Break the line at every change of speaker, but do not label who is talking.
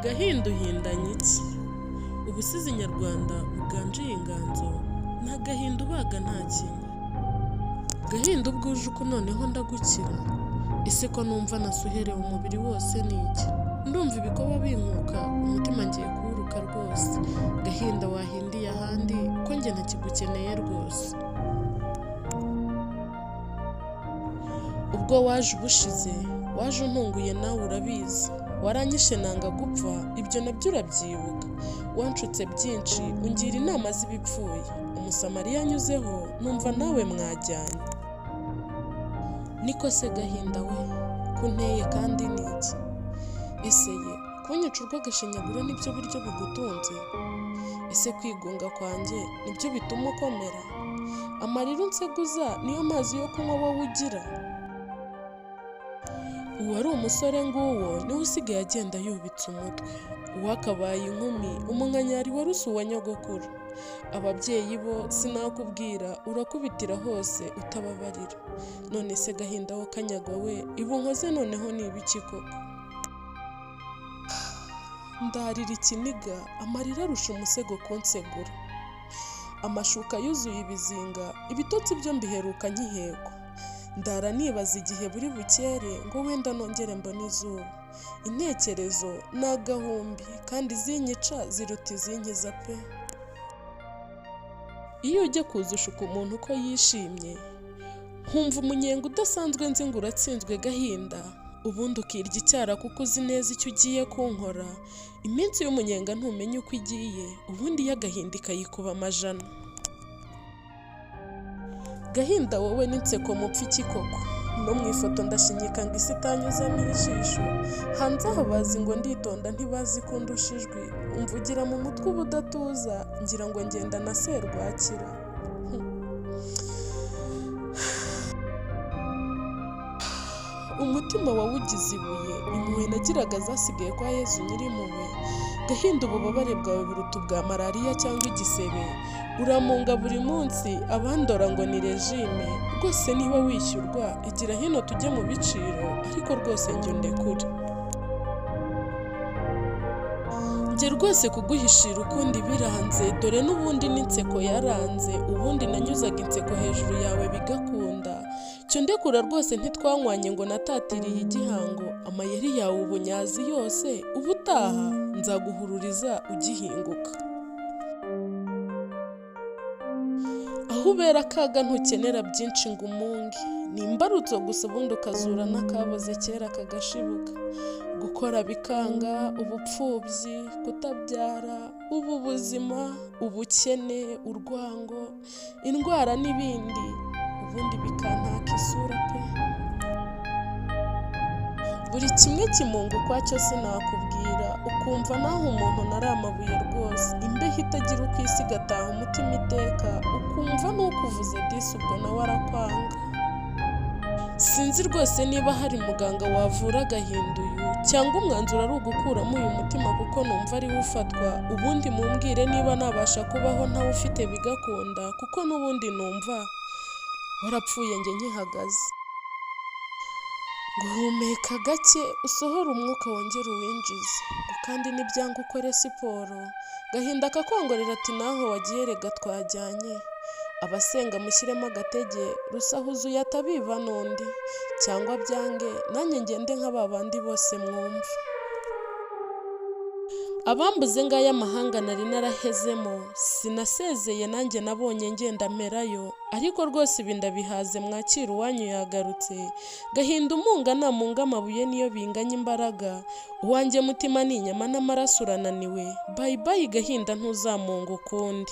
Gahinda uhindanye iki? Ubusizi nyarwanda buganje iyi nganzo, ni agahinda ubaga nta kinya. Gahinda ubwo uje uku noneho ndagukira? Ese ko numva nasuherewe umubiri wose ni iki? Ndumva ibikoba binkuka, umutima ngiye kuwuruka rwose. Gahinda wahindiye ahandi ko njye ntakigukeneye rwose. Ubwo waje ubushize, waje untunguye nawe urabizi. Waranyishe nanga gupfa, ibyo nabyo urabyibuka. Wanshutse byinshi, ungira inama z'ibipfuye. Umusamariya anyuzeho, numva nawe mwajyanye. Niko se Gahinda we, ko unteye kandi ni iki? Ese ye, kunyica urw'agashinyaguro nibyo biryo bigutunze? Ese kwigunga kwanjye nibyo bituma ukomera? Amarira unseguza niyo mazi yo kunywa wowe ugira? Uwari umusore nguwo niwe usigaye agenda yubitse umutwe. Uwakabaye inkumi, umunkanyari waruse uwa nyogokuru. Ababyeyi bo sinakubwira, urakubitira hose utababarira. None se Gahinda wo kanyagwa we, ibi unkoze noneho ni ibiki koko? Ndarira ikiniga, amarira arusha umusego kunsegura. Amashuka yuzuye ibizinga, ibitotsi byo mbiheruka nkihekwa. Ndara nibaza igihe buri bukere ngo wenda nongere mbone izuba. Intekerezo ni agahumbi kandi izinyica ziruta izinkiza pe! Iyo ujya kuza ushuka umuntu ko yishimye, nkumva umunyenga udasanzwe nzi ngo uratsinzwe Gahinda, ubundi ukirya icyara kuko uzi neza icyo ugiye kunkora, iminsi y'umunyenga ntumenya uko igiye, ubundi iy'agahinda ikayikuba amajana. Gahinda wowe n'inseko mupfa iki koko? No mu ifoto ndashinyika ngo isi itanyuzamo ijisho, hanze aha bazi ngo nditonda ntibazi ko ndusha ijwi, umvugira mu mutwe ubudatuza, ngira ngo ngenda na serwakira. Umutima wawugize ibuye, impuhwe nagiraga zasigaye kwa Yezu Nyirimpuhwe. Gahinda ububabare bwawe buruta ubwa malariya cyangwa igisebe, uramunga buri munsi, abandora ngo ni regime, rwose niba wishyurwa, igira hino tujye mu biciro, ariko rwose njye undekure. Njye rwose kuguhishira ukundi biranze, dore n'ubundi n'inseko yaranze, ubundi nanyuzaga inseko hejuru yawe bigakunda. Cyo ndekura rwose ntitwanywanye ngo natatiriye igihango, amayeri yawe ubu nyazi yose, ubutaha nzaguhururiza ugihinguka. Aho ubera akaga ntukenera byinshi ngo umunge, ni imbarutso gusa ubundi ukazura n'akaboze kera kagashibuka. Gukora bikanga, ubupfubyi, kutabyara, ubu buzima, ubukene, urwango, indwara n'ibindi, ubundi bikantaka isura pe! Buri kimwe kimunga ukwacyo sinakubwira, ukumva naho umuntu nari amabuye rwose, imbeho itagira uko isa igataha umutima iteka, ukumva n'ukuvuze disi ubwo nawe arakwanga. Sinzi rwose niba hari muganga wavura agahinda uyu, cyangwa umwanzuro ari ugukuramo uyu mutima kuko numva ariwo ufatwa, ubundi mumbwire niba nabasha kubaho ntawufite bigakunda, kuko n'ubundi numva warapfuye njye nkihagaze. Guhumeka gake usohore umwuka wongere uwinjize, ngo kandi nibyanga ukore siporo, Gahinda akakongorera ati naho wagiye rega twajyanye. Abasenga mushyiremo agatege, rusahuzuye atabiba n'undi, cyangwa byange nanjye ngende nka ba bandi bose mwumva. Abambuze ngaya amahanga nari narahezemo, sinasezeye nanjye nabonye ngenda mperayo, ariko rwose ibi ndabihaze mwakire uwanyu yagarutse. Gahinda umunga namunga amabuye niyo binganya imbaraga, uwanjye mutima ni inyama n'amaraso urananiwe, bayi bayi Gahinda ntuzamunga ukundi.